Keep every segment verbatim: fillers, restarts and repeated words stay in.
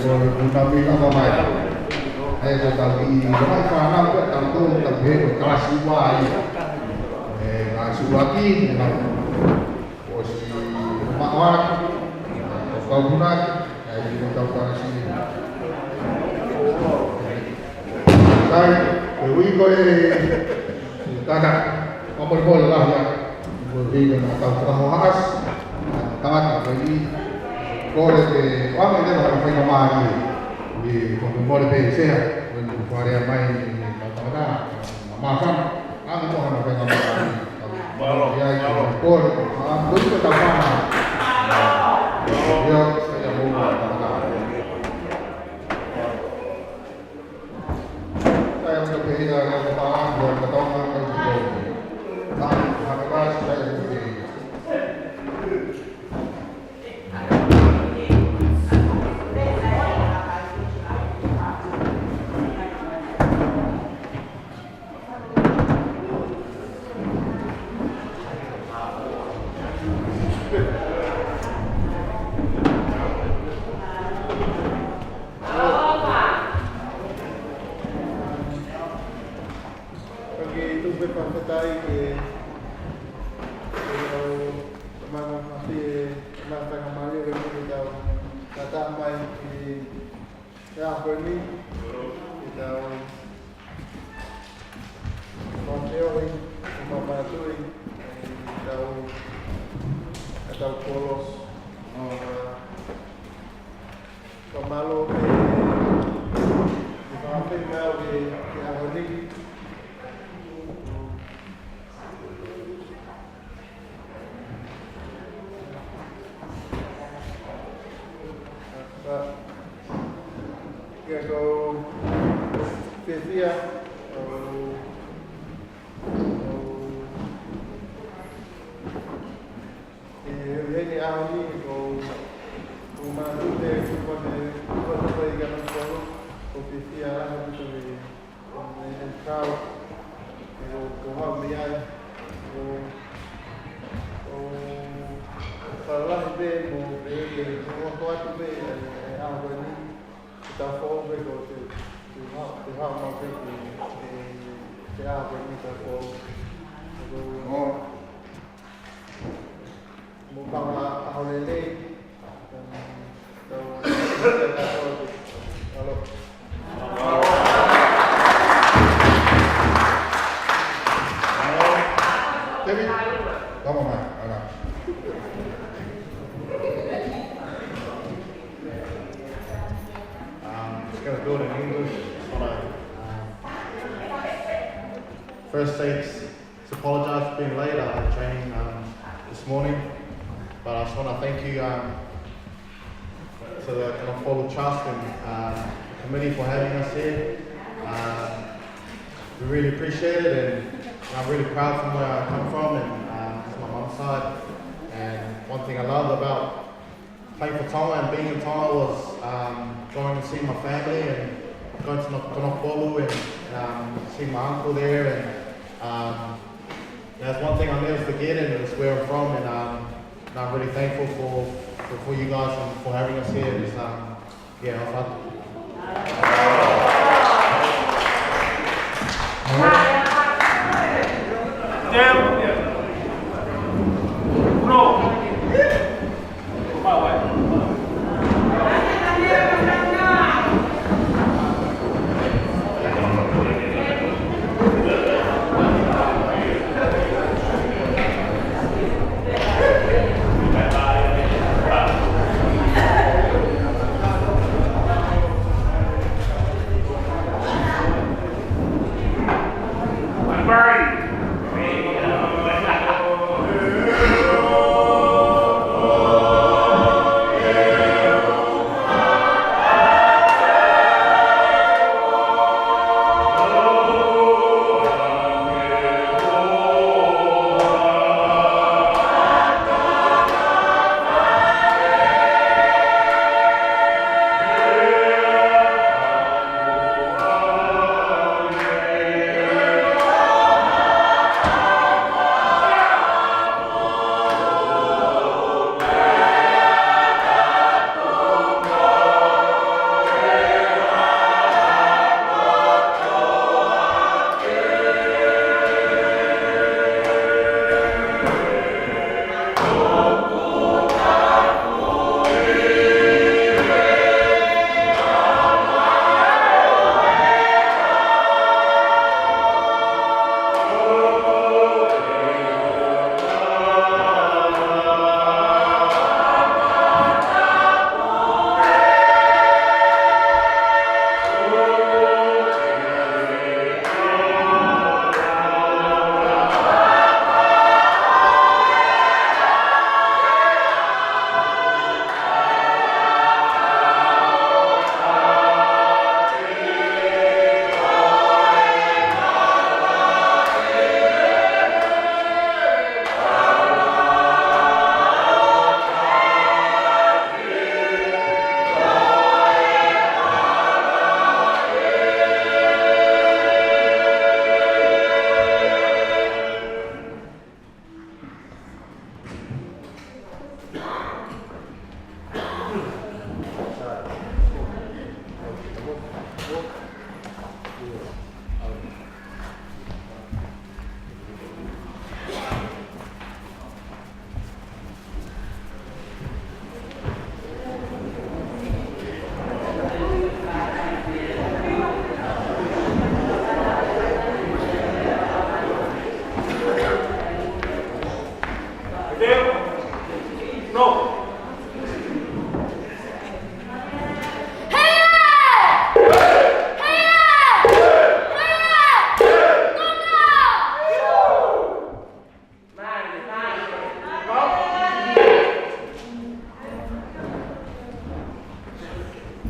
Ko e punami lava mai. ʻE ko e tau ʻi, ʻi mai fānau pē tau tō, tau he ko e kalasi ua ia. ʻE, kalasi ua ki, ʻe, ʻosi maʻu ʻaki, ʻo kau punaki, ʻe, ʻi ko tau kalasi. Sai, ko e ui ko e, tata, ʻoku mole mole lahi ia. Ko e ui ko e na tau fakahohaʻasi, tangata ko eni, kole ke ʻoange leva ha faingamālie, ʻi ko e mole pē sea, ko e fale mai ni tau tangata, ma mafana, ʻange mo ha faingamālie. Mālō, ia i mālō. Kole, a, ko e tau fana. Ia, ia mo tangata. Ko e tuku pē fakafetaʻi ki he, ki he ʻEiki, ʻa e Tamai Hēvani, ʻa e Tamai Hēvani, ʻa e tau tata mai ki he ʻaho ni, ki he tau mafeohi, ki he mamatui, ki he tau, ki he tau kolosi. Fakamālō pē, ʻi he fakafetaʻi ki he, ki he ʻaho ni. Ka, ke ko fiefia, ʻo, ʻo, ʻi he, ʻi he ʻaho ni, ko, ko mātou te, ko te, ko te, ko e kau kolo, ʻoku fiefia lahi ʻaupito he, he, he kau, he, ko, ko hau mei ai, ko, ko, ko lahi pē mo, he, he, ko, ko atu pē, he, he ʻaho ni, ke tau foʻou pē ko te, te hau, te hau mau pē, he, he, he ʻaho ni tau foʻou. Ko, Mo panga ʻaho lelei. Tau, tau, alo. David, come on, man. Alo. Um, just gonna do it in English. Just wanna, um, first say, to apologize for being late. I had training, um, this morning, but I just wanna thank you, um, to the Kanokupolu Trust and, um, the committee for having us here. Um, we really appreciate it, and I'm really proud from where I come from, and, um, it's my mum's side. And one thing I love about playing for Tonga and being in Tonga was, um, going and seeing my family and going to Nok-, Kanokupolu and, um, seeing my uncle there. And, um, that's one thing I'll never forget, and it's where I'm from. And, um, and I'm really thankful for, for, for you guys and for having us here. It's, um, yeah, I'll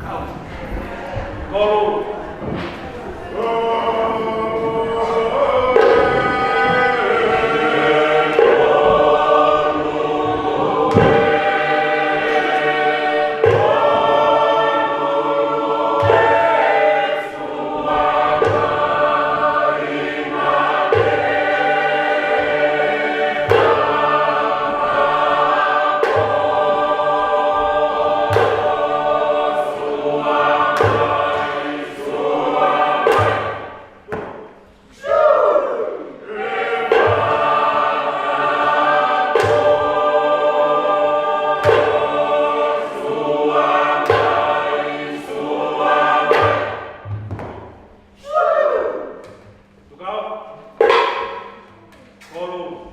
Kolu. Tuku au. Kolu.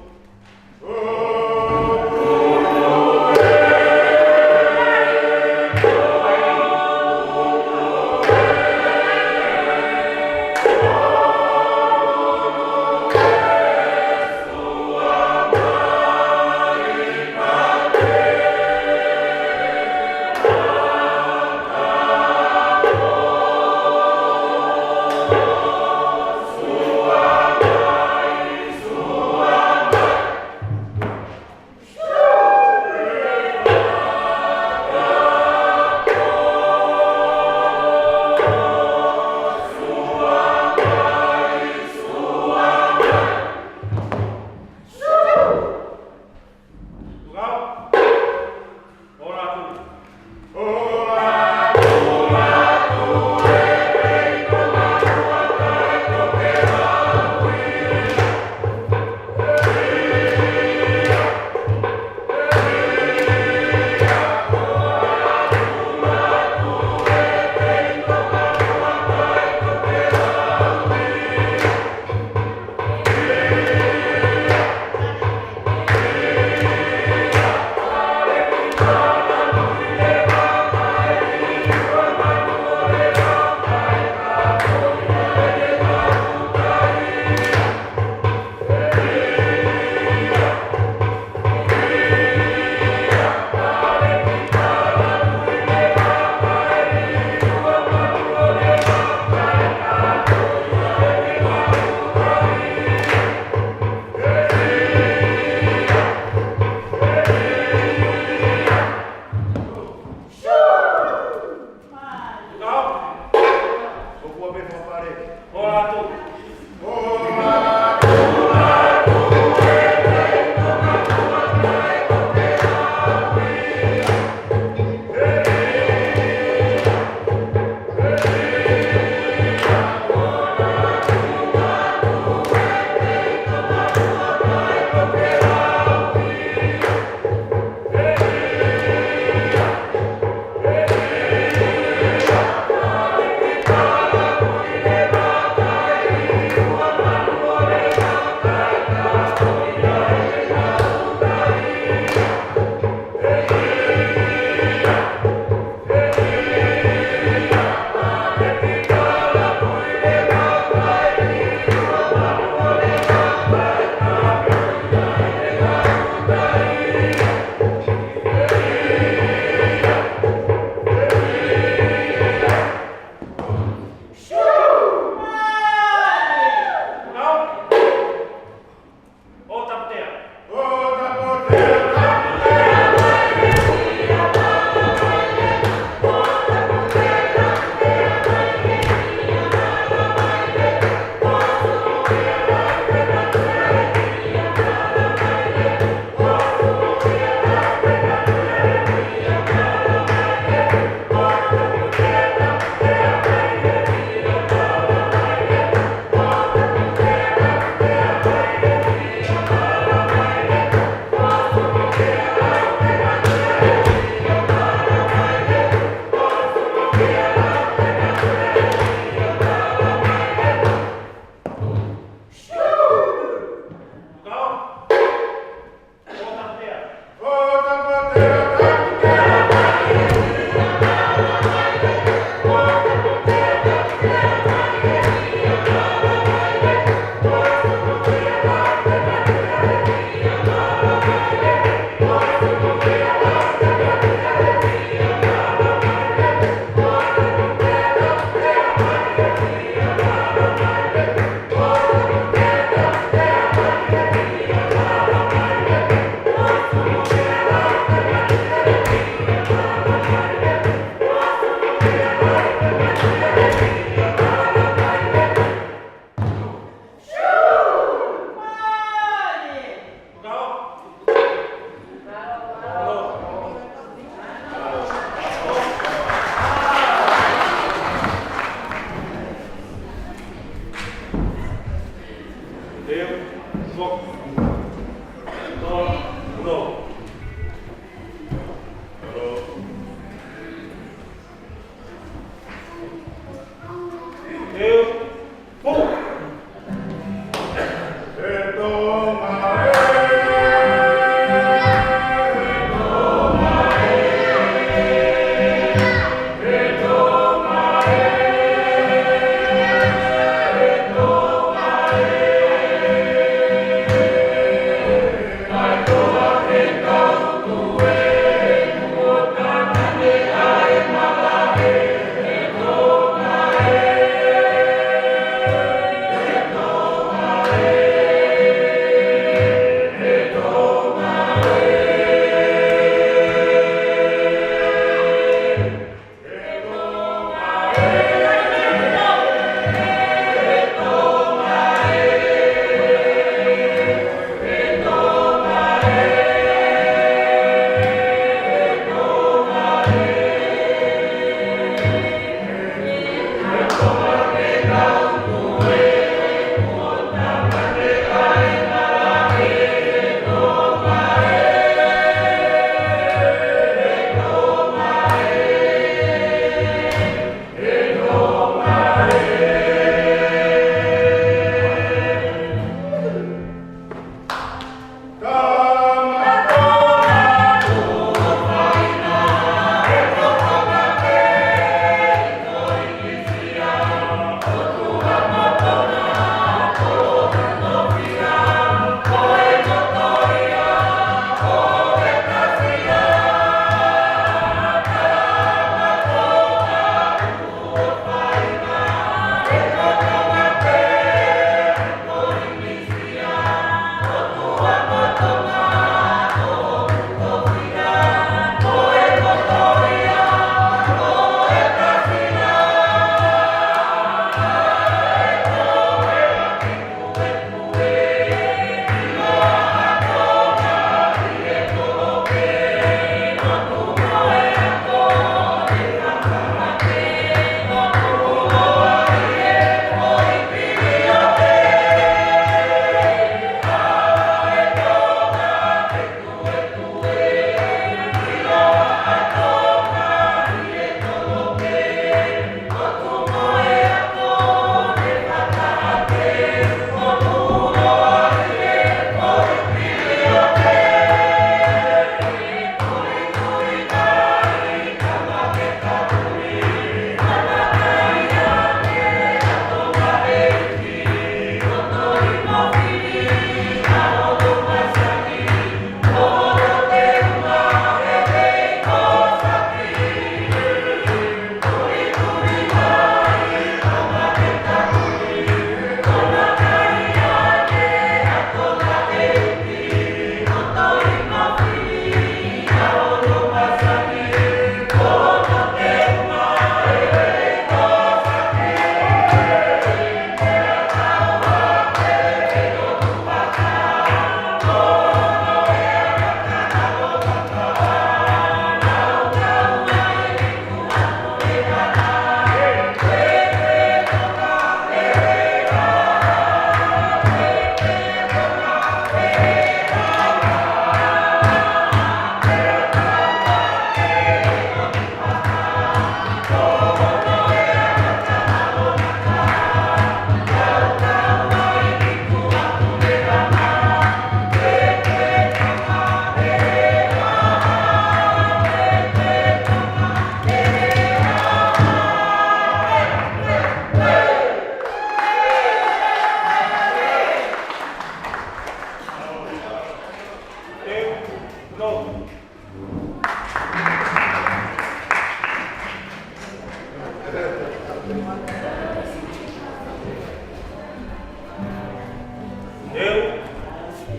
Eu,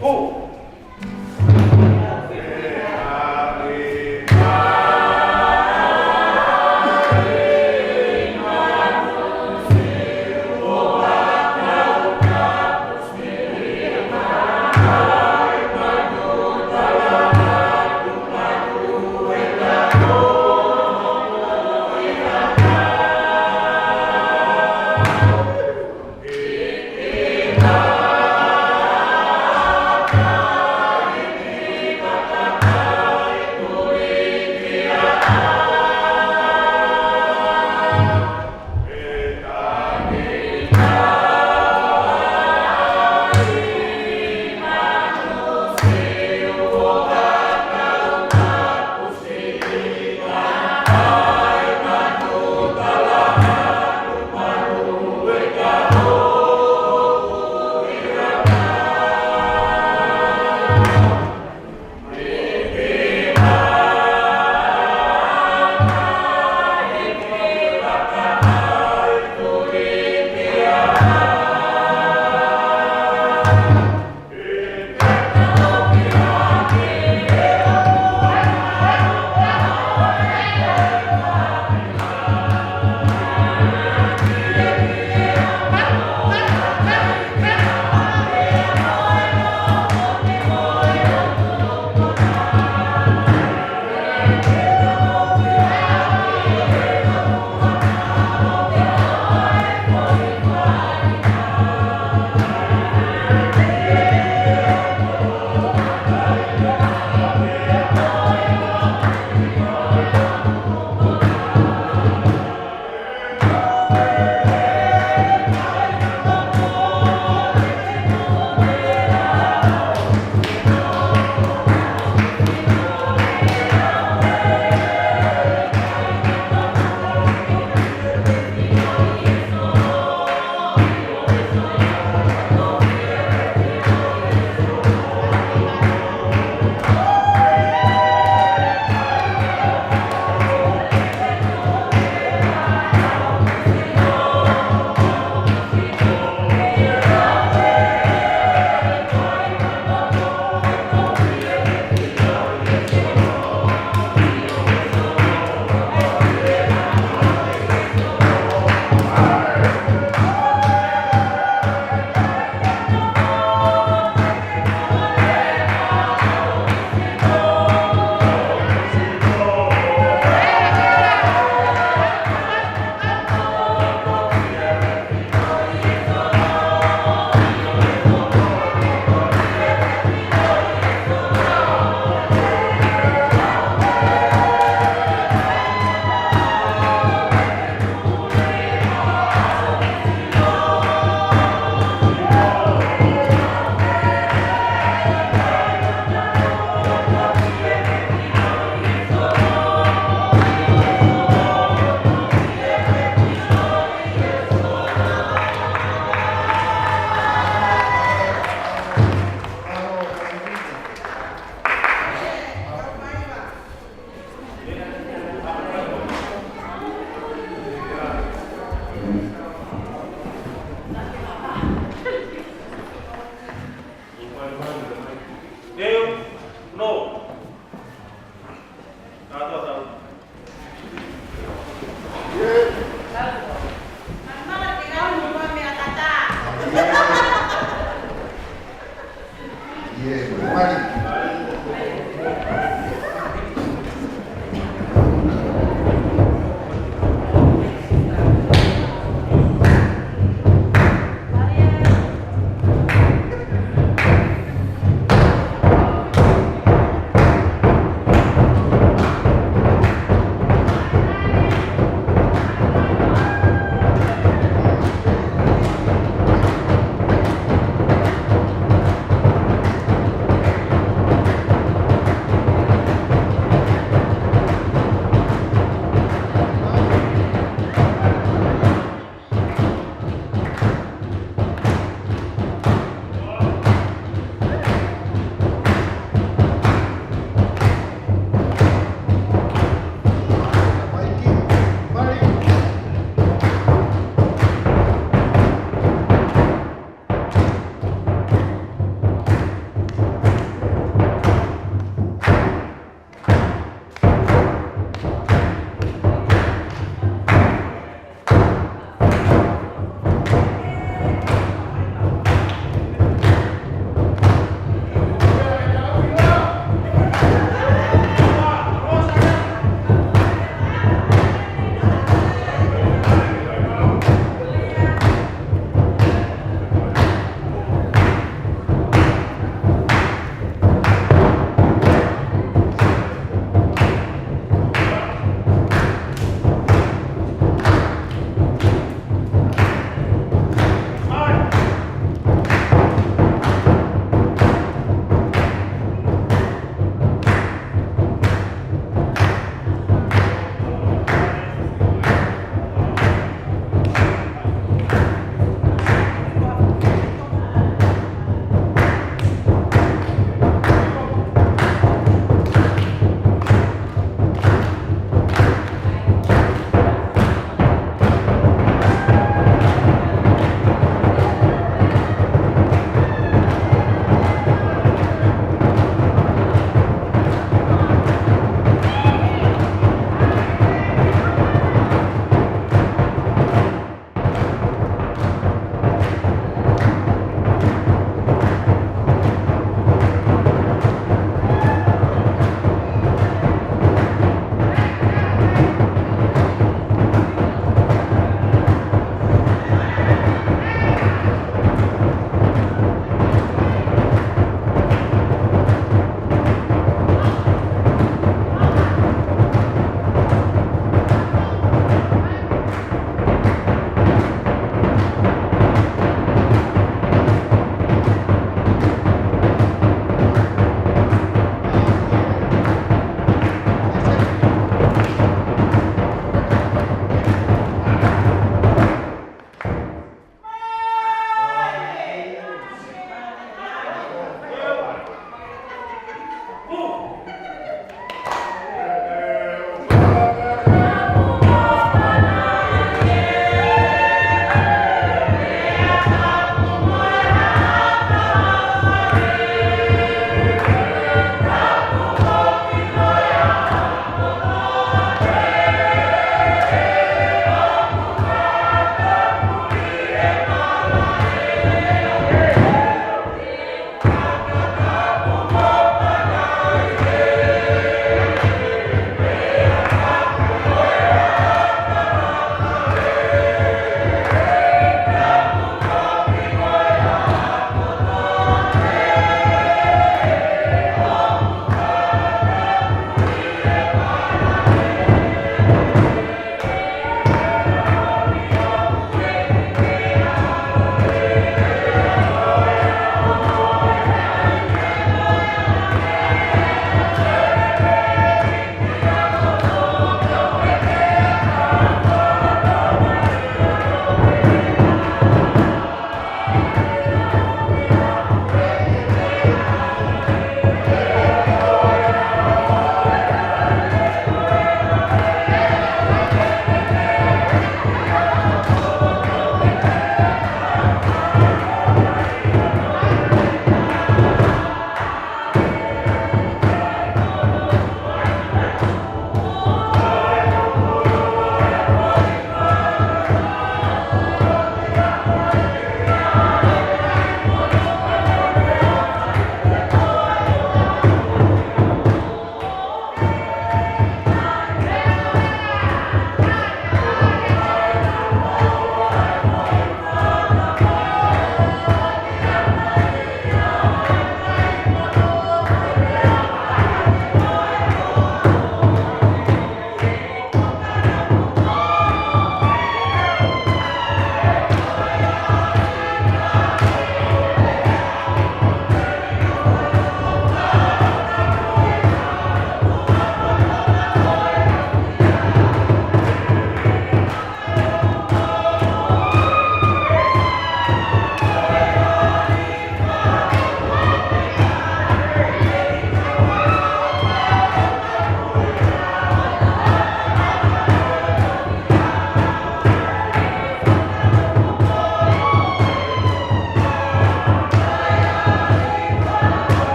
hū.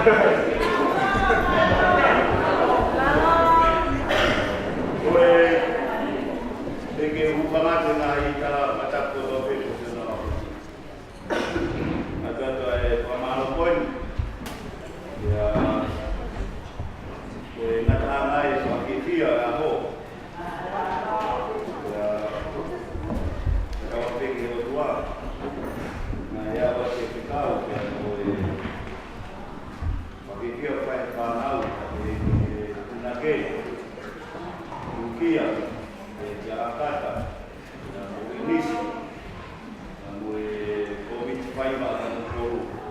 Ko e, te ke upa mate na i tala mataku o pe ko na. Atu atu e whamalo koi. Ia, ko e ngata mai e whakifia a ho. Ia, ka wa pe ki o tua. Na ia wa te ke kau, ia ko e whakifia fai whanau, e, e, nake, ukia, e, kia akata, ia ko e nisi, ia ko e komiti faiva, ia ko e